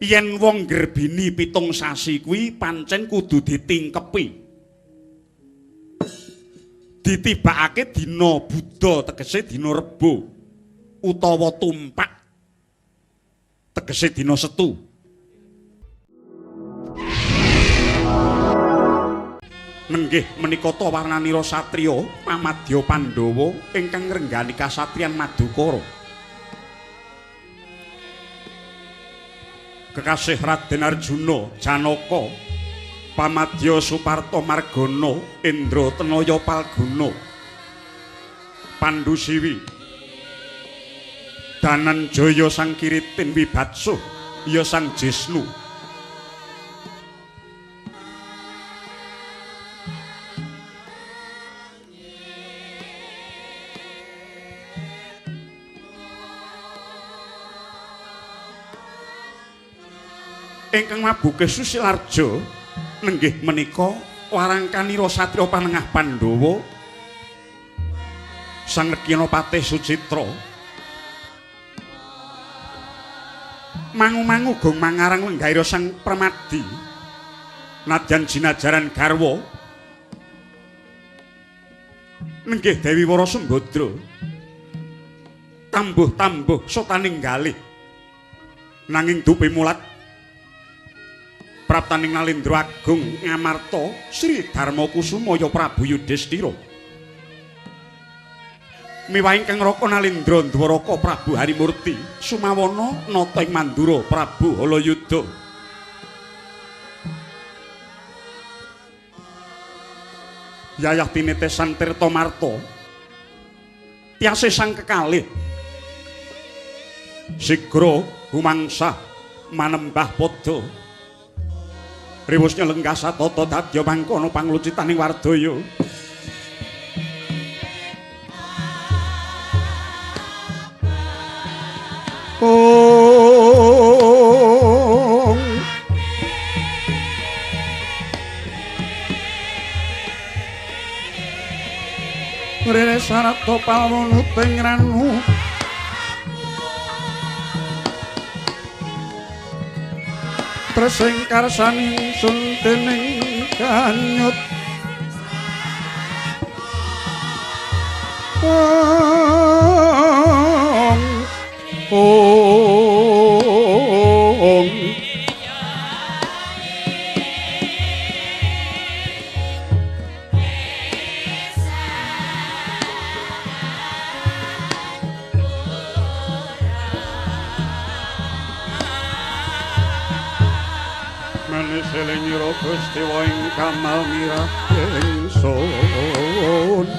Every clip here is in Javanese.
Yen wong grebini 7 sasi kuwi pancen kudu ditingkepi. Ditibakake dina Buddha tegese dina Rebo utawa tumpak tegese dina Setu. Nenggih menika ta warnanira satriya pamadya Pandhawa ingkang ngrenggani kasatriyan Madukara. Kekasih Raden Arjuna Janaka, pamadya Suparta Margana, Indra Tanaya Palguna, Pandu Siwi, Dananjaya Sang Kiritin Wibatsuh, ya Sang Jisnu. Ingkang mabuke Susilarja nenggih menika warangkanira satriya panengah Pandhawa Sang Rekyana Patih Sucitra. Mangu-mangu gong mangarang lenggahira Sang Permadi nadyan jinajaran garwa nenggih Dewi Wara Sembadra tambuh-tambuh sotaning galih nanging dupi mulat praptaning Nalendra Agung Ngamarta Sri Darma Kusuma ya Prabu Yudhistira. Miwah ingkang raka Nalendra Ndwaraka Prabu Harimurti Sumawana nata ing Mandura Prabu Halayuda. Yayah tinetesan Tirta Marta tiase sang kekalih sigra humangsah manembah padha riwusnya lenggah satata dadya mangkono panglucitaning wardaya. Ong rene sarata palwonuting ranu tresing karsaning sun dening kanyut. Ong ong Selengira Gusti ing kamal mirah ingsun.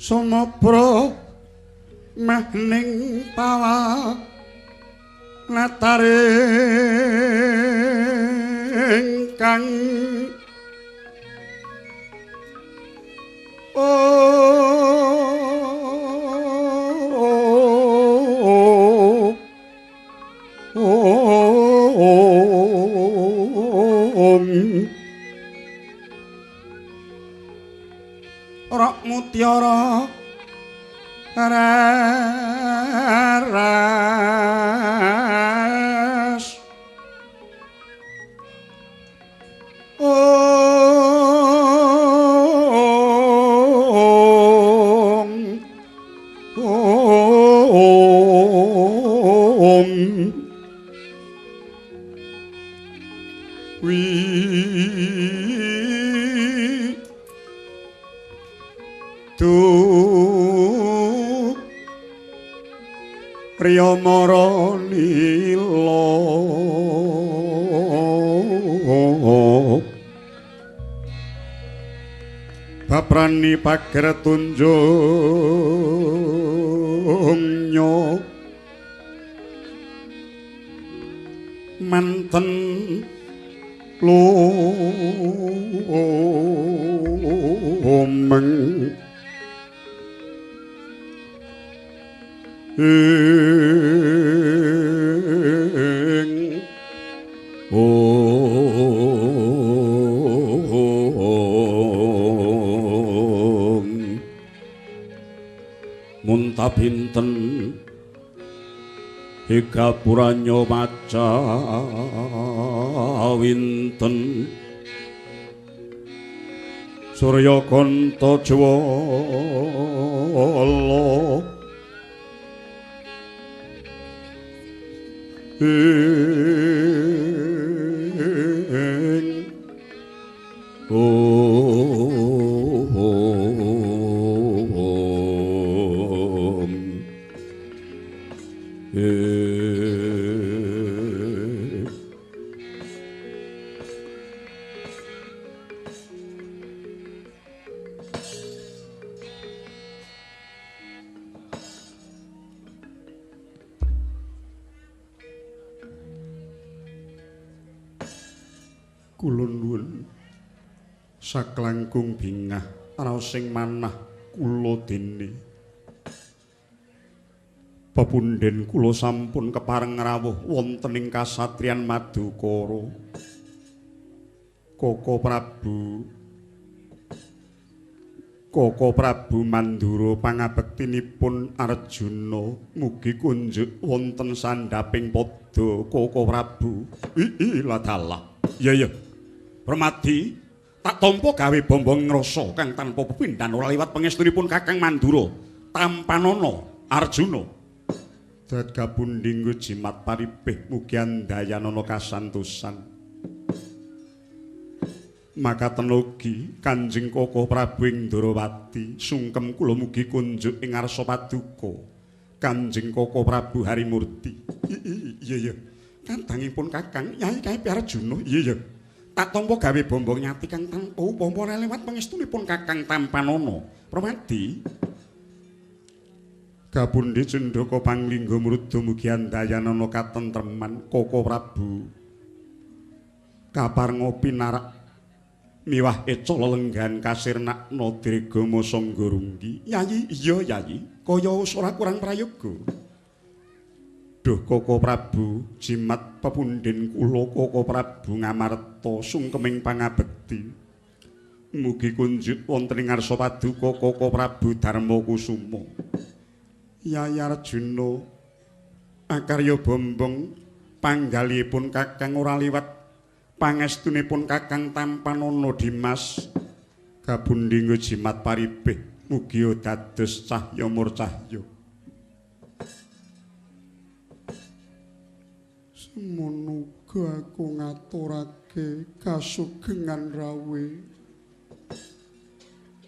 Sumabra meh ning pawa nataring kang rok mutiara ras ong ong wi tu Priya mara nila baprani pager tunjungnya manten lumeng ing ong muntabinten hikapuranya maca winten surya kanta jwala ing om kula nuwun saklangkung bingah raos sing manah kula dene pepunden kula sampun kepareng rawuh wonten ing kasatriyan Madukara. Koko Prabu Mandura pangabektinipun Arjuna mugi kunjuk wonten sandhaping pada Koko Prabu. Ladalah. Iya iya. Permadi tak tampa gawe bombong ngrasa kang tanpa pepindhan ora liwat pangestunipun Kakang Mandura. Tampanana Arjuna. Dad kapundhing jimat paripih mugi andayanana kasantosan. Makaten ugi Kanjeng Koko Prabu ing Ndrawati sungkem kula mugi kunjuk ing ngarsa paduka Kanjeng Koko Prabu Harimurti. Iya iya. Kadangipun Kakang Yai Kae Arjuna. Iya iya. Tak tampa gawe bombong nyati kang tanpa upama ora lewat pangestunipun Kakang Tampanana. Permadi kapundhi cendhaka panglingga mruda mugi andayanana katentreman Koko Prabu. Kaparenga pinarak miwah eca lelenggan kasirnakna dregama sangga runggi. Yayi, iya yayi, kaya ora kurang prayoga. Duh Koko Prabu, jimat pepunden kula Koko Prabu ngamarta sungkeming pangabekti. Mugi kunjuk wonten ing ngarsa paduka Koko Prabu Darma Kusuma. Yayi Arjuna, akarya bombong panggalihipun Kakang ora liwat pangestunipun Kakang Tampanana Dimas. Kapundhing jimat paripih mugi dados cahya murcahya. Semono uga aku ngaturake kasugengan rawe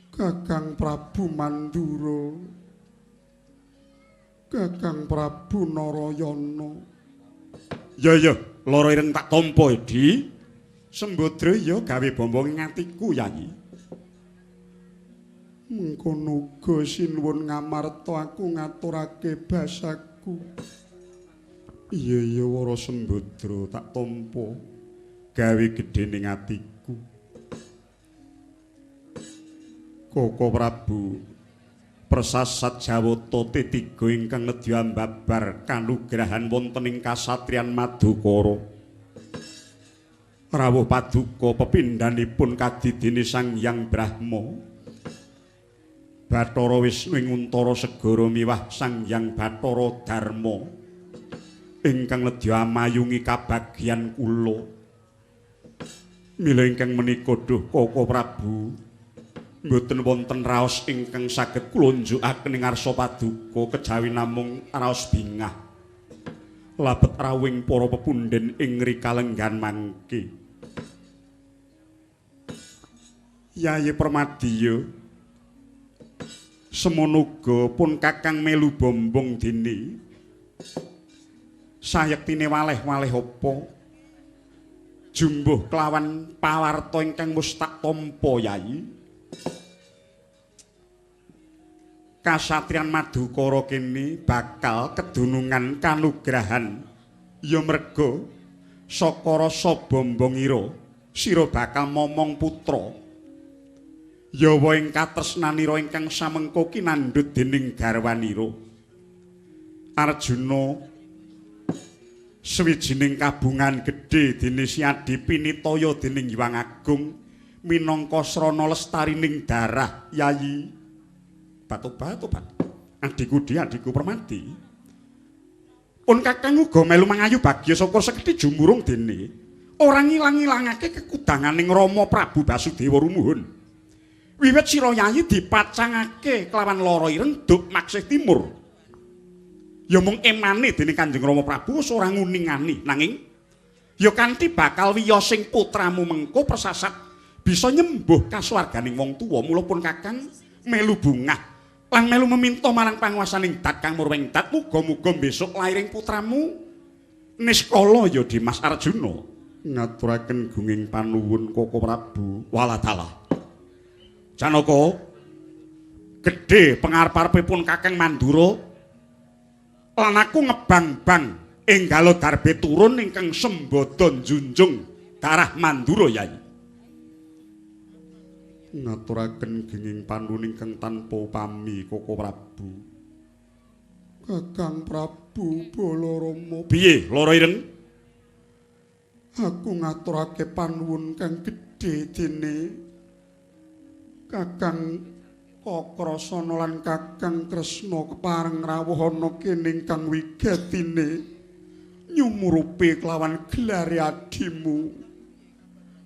Kakang Prabu Mandura, Kakang Prabu Narayana. Ya ya, lara ireng tak tampa, Edi. Sembadra ya gawe bombong ing atiku, Yayi. Mengkono uga sinuwun ngamarta aku ngaturake basaku. Iya iya wara Sembadra tak tampa gawe gedhe ning atiku. Koko Prabu persasat Jawata T3 ingkang nedya ambabar kanugrahan wonten ing kasatriyan Madukara. Rawuh paduka pepindhanipun kadidene Sang Hyang Brahma. Bathara Wisnu ing Untara segara miwah Sang Hyang Bathara Darma ingkang nedya amayungi kabagyan kula. Mila ingkang menika duh Koko Prabu mboten wonten raos ingkang saged kula njukaken ing ngarsa paduka kejawi namung raos bingah labet rawuhing para pepunden ing rikalenggan mangke. Yayi Permadiya, semono uga pun Kakang melu bombong dene Sayektine waleh-waleh apa? Jumbuh kelawan pawarta ingkang wis tak tampa, Yayi. Kasatriyan Madukara kene bakal kedunungan kanugrahan. Ya merga saka rasa bombongira sira bakal momong putra. Yawa ing katresnanira ingkang samengko kinandhut dening garwanira. Arjuna sawijining kabungan gedhe dene Siadi pinitaya dening Hyang Agung minangka srana lestarining darah Yayi. Batu-batu, adhiku di adhiku Permadi. Pun kakang uga melu mangayu bagya saka sekti jumurung dene ora ngilang-ilangake kekudanganing Rama Prabu Basudewa rumuhun. Wiwit sira Yayi dipacangake kelawan lara ireng duk maksih timur. Ya mung emane dening Kanjeng Rama Prabu wis ora nguningani, nanging ya kanthi bakal wiyosing putramu mengko persasat bisa nyembuh kasuwarganing wong tuwa. Mula pun kakang melu bungah lan melu meminta marang panguwasaning Dat Kang Murwing Dat, muga-muga besok lairing putramu niskala ya Dimas Arjuna. Ngaturaken gunging panuwun Koko Prabu. Waladalah. Janaka, gedhe pengarep-arepipun Kakang Mandura lan aku ngebang-bang enggalo darbe turun ingkang sembada njunjung darah Mandura, Yai. Ngaturaken genging panuwun ingkang tanpa upami Koko Prabu. Kakang Prabu Balarama. Piye, lara ireng? Aku ngaturake panuwun kang gedhe dene Kakang Kakrasana lan Kakang Kresna kepareng rawuh ana kene ingkang wigatine nyumurupi kelawan gelare adimu.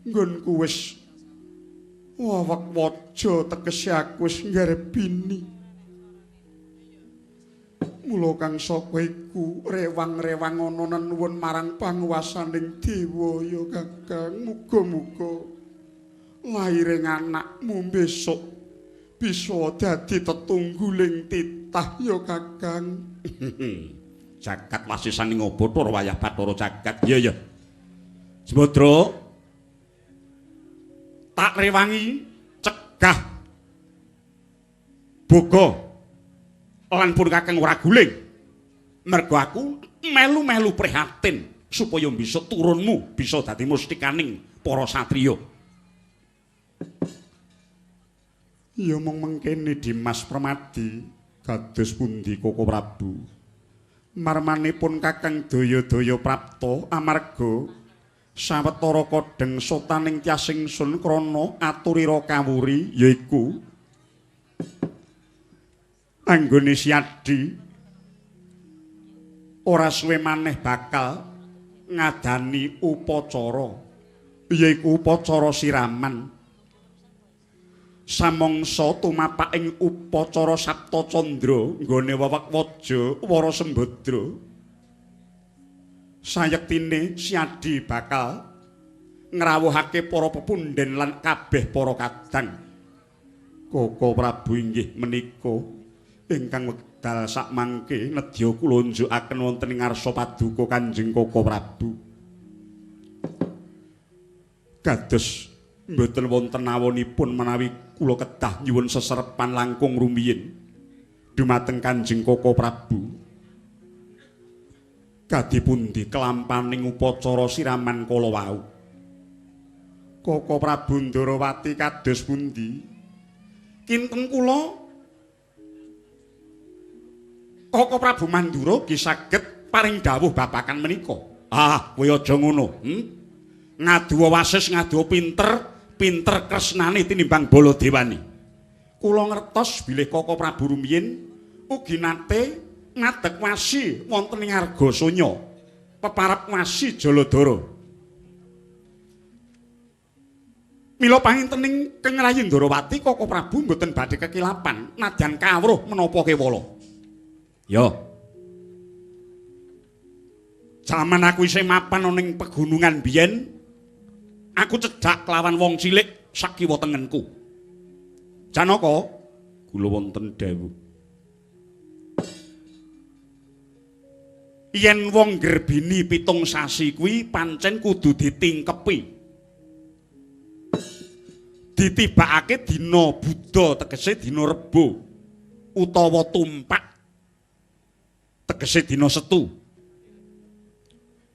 Nggonku wis wawak waja tegese aku wis ngarbini. Mula kang saka iku rewang-rewang ana nenuwun marang panguwasaning dewa ya Kakang. Muga-muga lairing anakmu besok bisa dadi tetungguling titah ya Kakang. Jagat wasisaning Bathara wayah Bathara jagat. Iya ya. Sembadra, tak rewangi cegah boga lan pun Kakang ora guling. Mergo aku melu-melu prihatin supaya besok turunmu bisa dadi mustikaning para satriya. Ya mung mengkene Dimas Permadi, kados pundi Koko Prabu? Marmanipun Kakang daya-daya prapta amarga sawetara kodheng sotaning tyas ingsun krana aturira kawuri yaiku anggone Siadi ora suwe maneh bakal ngadani upacara yaiku upacara siraman. Samangsa tumapak ing upacara Sapta Candra nggone wewek waja Wara Sembadra, sayektine Siadi bakal ngrawuhake para pepundhen lan kabeh para kadang. Koko Prabu inggih menika ingkang wekdal sakmangke nedya kula njukaken wonten ing ngarsa paduka Kanjeng Koko Prabu. Kados mboten wonten awonipun menawi kula kedah nyuwun seserepan langkung rumiyin dumateng Kanjeng Koko Prabu. Kadhi pundi kelampaning upacara siraman kala wau? Koko Prabu Ndarawati kados pundi? Kinten kula Koko Prabu Mandura ugi saged paring dawuh babakan menika. Ah, kowe aja ngono, Ngaduwa wasis, ngaduwa pinter, pinter kresnane tinimbang Baladewani. Kula ngertos bilih Koko Prabu rumiyin ugi nate ngadeg wasi wonten ing Argasanya, peparap wasi Jaladara. Mila pangintening Keng Rayi Ndarawati Koko Prabu mboten badhe kekilapan nadyan kawruh menapa kewala. Ya. Jaman aku isih mapan ana ing pegunungan biyen, aku cedhak kelawan wong cilik sakiwa tengenku. Janaka, kula wonten dawuh. Yen wong grebini 7 sasi kuwi pancen kudu ditingkepi. Ditibakake dina Buddha tegese dina Rebo utawa tumpak tegese dina Setu.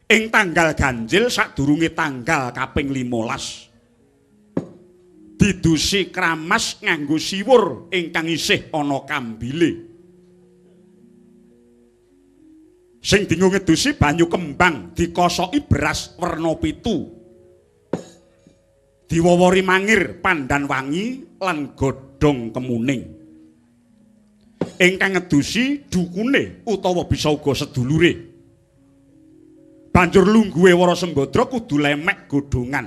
Ing tanggal ganjil sadurunge tanggal kaping 15. Didusi kramas nganggo siwur ingkang isih ana kambile. Sing dinggo ngedusi banyu kembang dikosoki beras werna 7. Diwowori mangir pandan wangi lan godhong kemuning. Ingkang ngedusi dukune utawa bisa uga sedulure. Banjur lungguhe Wara Sembadra kudu lemek godhongan.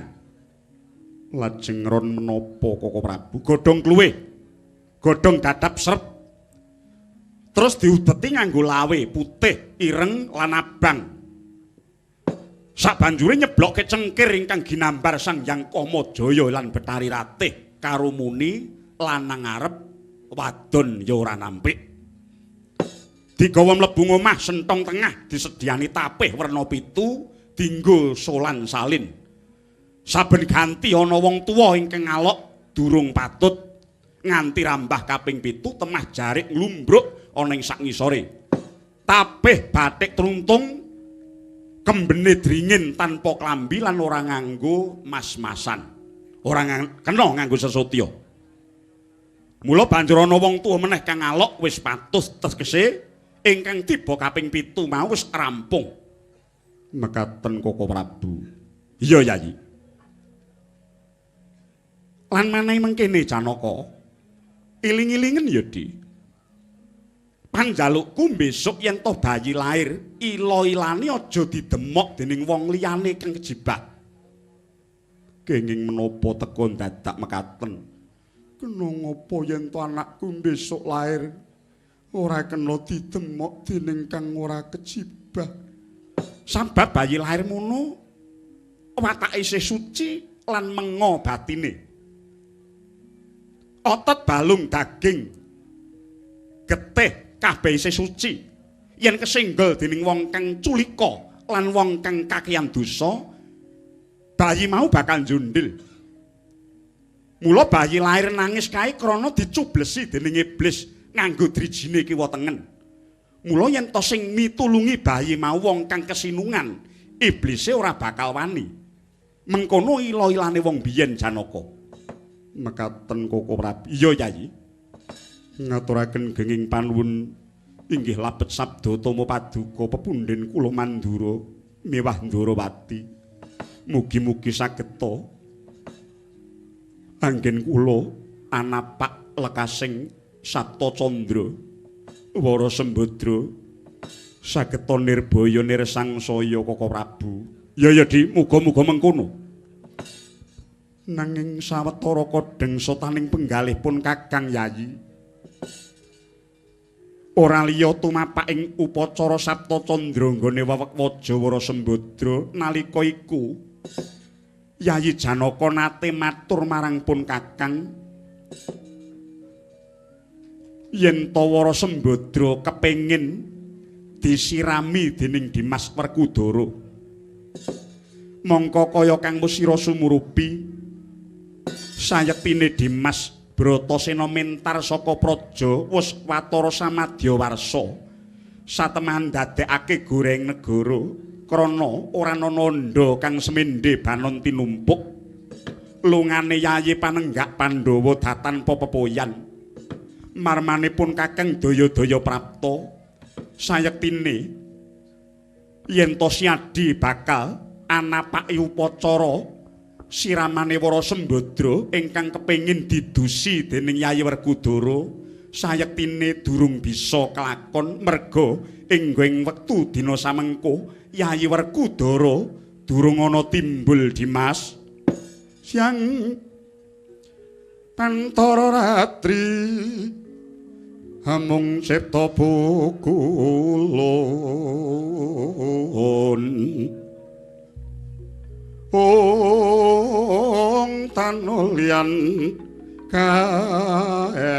Lajeng ron menapa Koko Prabu? Godhong kluwih, godhong dadap srep. Terus diudeti nganggo lawe putih, ireng lan abang. Sabanjure nyeblokke cengkir ingkang ginambar Sang Hyang Kamajaya lan Betari Ratih karo muni lanang arep wadon ya ora nampik. Digawa mlebu omah sentong tengah disediani tapih werna 7 dinggo solan salin. Saben ganti ana wong tuwa ingkang ngalok durung patut nganti rambah kaping 7 temah jarik nglumbruk ana ing sak ngisore. Tapih batik truntung kembene dringin tanpa klambi lan ora nganggo mas-masan. Ora kena nganggo sesotya. Mula banjur ana wong tuwa meneh kang ngalok wis patuh tegese ingkang tiba kaping 7 mau wis rampung. Mekaten Koko Prabu. Iya Yayi. Lan menehi mengkene Janaka. Iling-ilingen ya, Di. Panjalukku besok yen to bayi lair, ila-ilane aja didemok dening wong liyane kang kejebak. Kenging menapa teka dadak mekaten? Kena ngapa yen to anakku besok lair ora kena didemok dening kang ora kejebak? Sabab bayi lair mono watake isih suci lan mengo batine. Otot balung daging getih kabeh isih suci. Yen kesenggol dening wong kang culika lan wong kang kakeyan dosa, bayi mau bakal njundil. Mula bayi lair nangis kae krana dicublesi dening iblis nganggo drijine kiwa tengen. Mula yen to sing mitulungi bayi mau wong kang kesinungan, iblise ora bakal wani. Mengkono ila-ilane wong biyen Janaka. Mekaten Koko Prabu. Iya Yayi. Ngaturaken genging panuwun inggih labet sabda tama paduka pepundhen kula Mandura miwah Ndarawati. Mugi-mugi sageta anggen kula anapak lekasing Sapta Candra Wara Sembadra sageta nirbaya nirsangsaya Koko Prabu. Ya ya Di, muga-muga mengkono. Nanging sawetara kodheng sotaning penggalih pun Kakang Yayi. Ora liya tumapak ing upacara Sapta Candra nggone wewek waja Wara Sembadra nalika iku Yayi Janaka nate matur marang pun Kakang yen ta Wara Sembadra kepengin disirami dening Dimas Werkudara. Mongko kaya kang sira sumurupi sayektine Dimas Bratasena mentar saka praja wis watara samadya warsa satemahan ndadekake goreng negara krana ora ana nandha kang semendhe banon tinumpuk lungane Yayi panenggak Pandhawa datanpa pepoyan marmanipun Kakang daya-daya prapta sayektine yen to Siadi bakal anapaki upacara siramane Wara Sembadra ingkang kepengin didusi dening Yayi Werkudara sayektine durung bisa kelakon merga ing wektu dina samengko Yayi Werkudara durung ana timbul Dimas. Siang pantara ratri amung cipta pukulun ong tanulyan kaeksi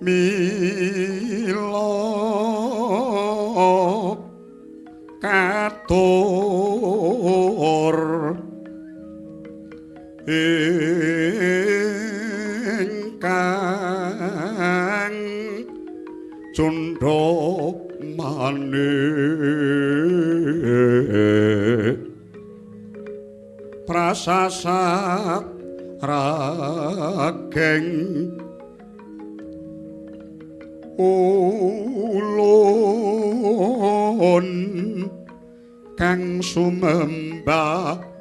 Mila katur ingkang cundha manik prasasat rageng ulun kang sumembah